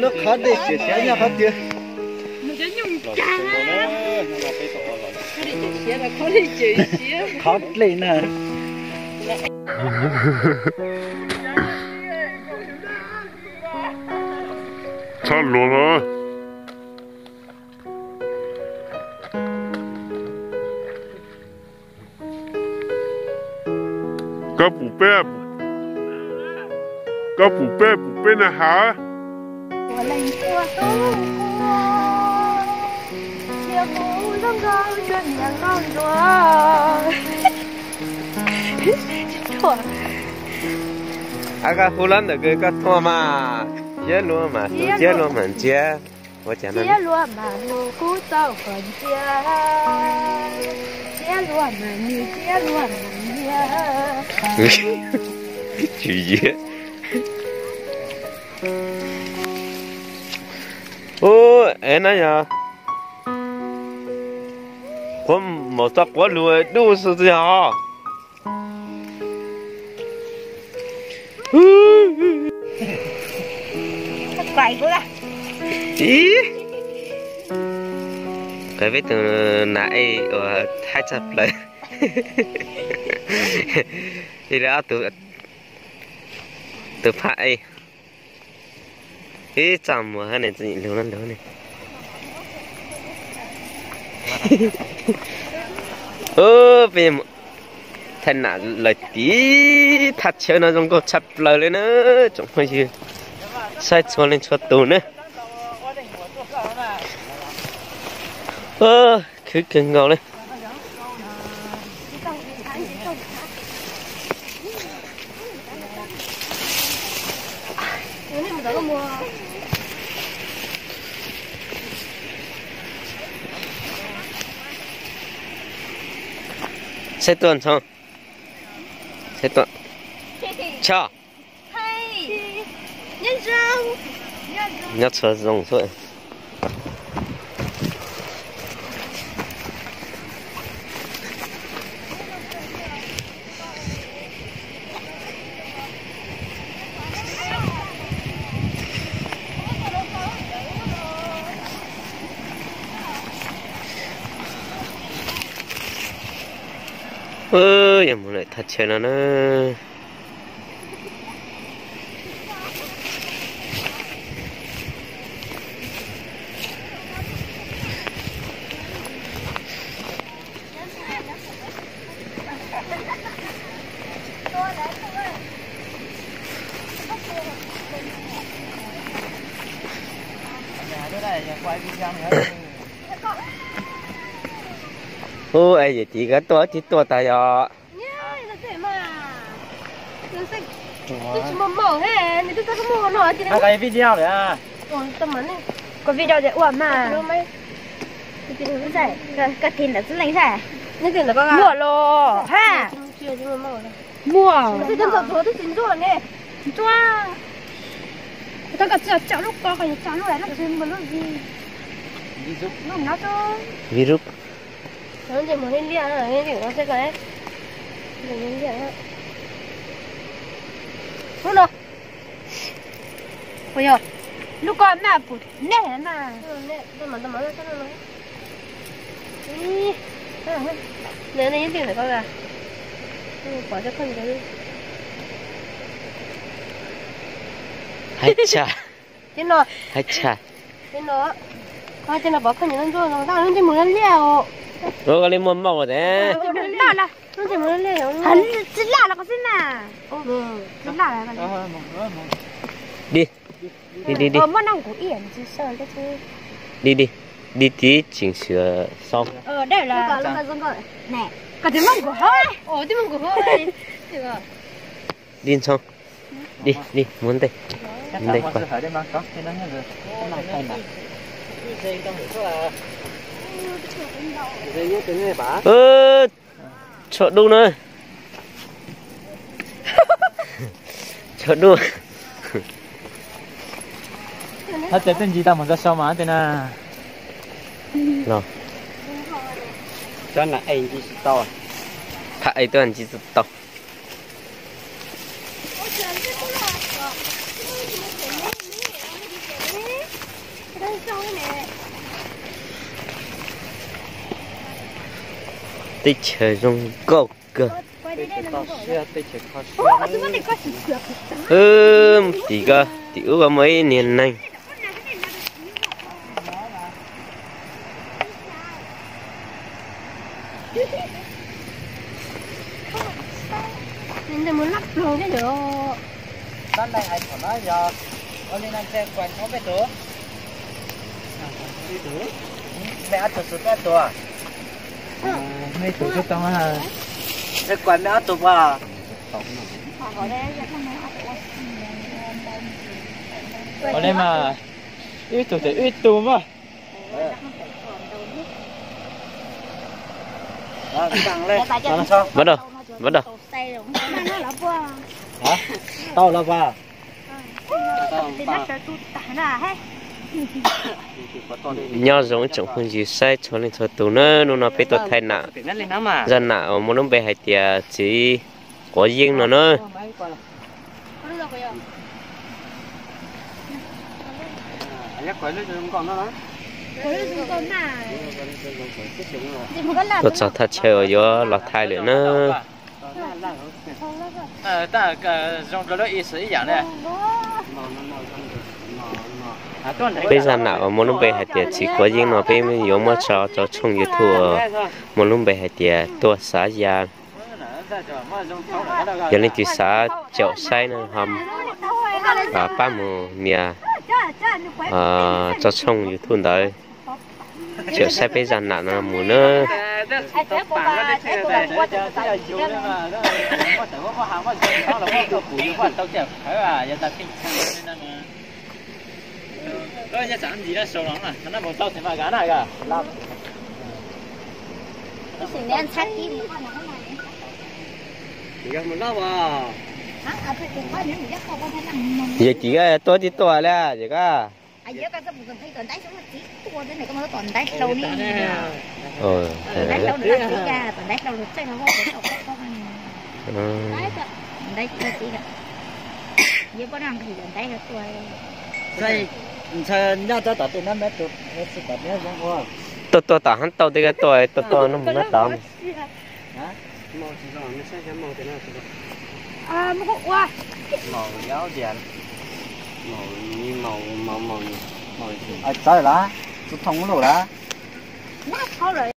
Lub qhov dej siav siav nyob qhov twg? Qhov dej na. Txhob luag los. Koj pum peb, koj pum peb, pum peb na hav. Ab, koj hu los ntawm koj tuaj mas, siab luag mas tus, siab luag mas ntsia. Ua cas no? Siab luag mas hu kuv txoj kos ntsia, siab luag mas nws siab luag mas ntsia. Tsis yiag. Ub, es no yog quav, maum txoj quav lug dub xwb txiv hos. Ib, peb tus nas ej uas haib tshaj plaws. Ib, tus phaj ej. Ib, txaj muag hab ne, txaj lug lug ne. Peb thaij nam lawm tim thaj chaw no zoo nkauj tshaj plaws li na, tsoom phooj ywg, saib txhua leej txhua tus na. Khwv kawg nkaus li. Saib tuaj Ntxhoo, saib tuaj Tshoj. Nyob txhua zoo xwb. Yog mus lawm thaj chaw no na. Ub, es yawm txiv koj tuaj tsis tuaj tas yog? Video lawm. Koj video ces ua mas. Koj tiv ntawd xwb leej saib. Muaj los ha. Muaj. Ntxuaj. Tau koj tsis tsom lub ko, koj yuav tsom lub lawm, lub tsis muaj lub vi. Lub no. Virus. Lub no. Ua yog lub ko mas pum nej mas. Haib tshaj. Haib tshaj. Ua li muaj mauj tes. Tsis laj los ko xwb na. Tsis laj. Di, di, di, di. Di, di, di tib tseem sawv sau. Di Ntxhoo. Di, di, mus ntej. Mus ntej. Tshuav dub na. Tshuav dub. Thaj chaw twb ntsib tau mus txog sau mas tej na. Cov nam ej ntsib tsis tau. Phaj ej twb ntsib tsis tau. Teb chaws zoo nkauj kawg. Tim ko, tim ub ko muaj ib niag neeg. Ua li mas ib tug ces ib tug mas. Vaj dog, vaj dog. Tau los pas. Nyob zoo ib tsoom phooj ywg saib txhua leej txhua tus na, hnub no peb tuaj thaij nam, zaj nam uas muaj lub npe hais tias txiv quav yeeb no na. Tuaj txog thaj chaw uas yuav los thaij lawm na. Peb zaj nam uas muaj lub npe hais tias txiv quav yeeb no peb yuav muab tso rau tshooj YouTube uas muaj lub npe hais tias tuaj xav ya. Yog leej twg xav caum saib no ho pab mus nias tso tshooj YouTube ntawd, caum saib peb zaj nam no mus na. Yog tim ko tuaj tib tuaj li yog ko. Tuaj tuaj tom hab tau tej ko tuaj tuaj tuaj no mus no tod. Txawj lawm, txug thooj lawm.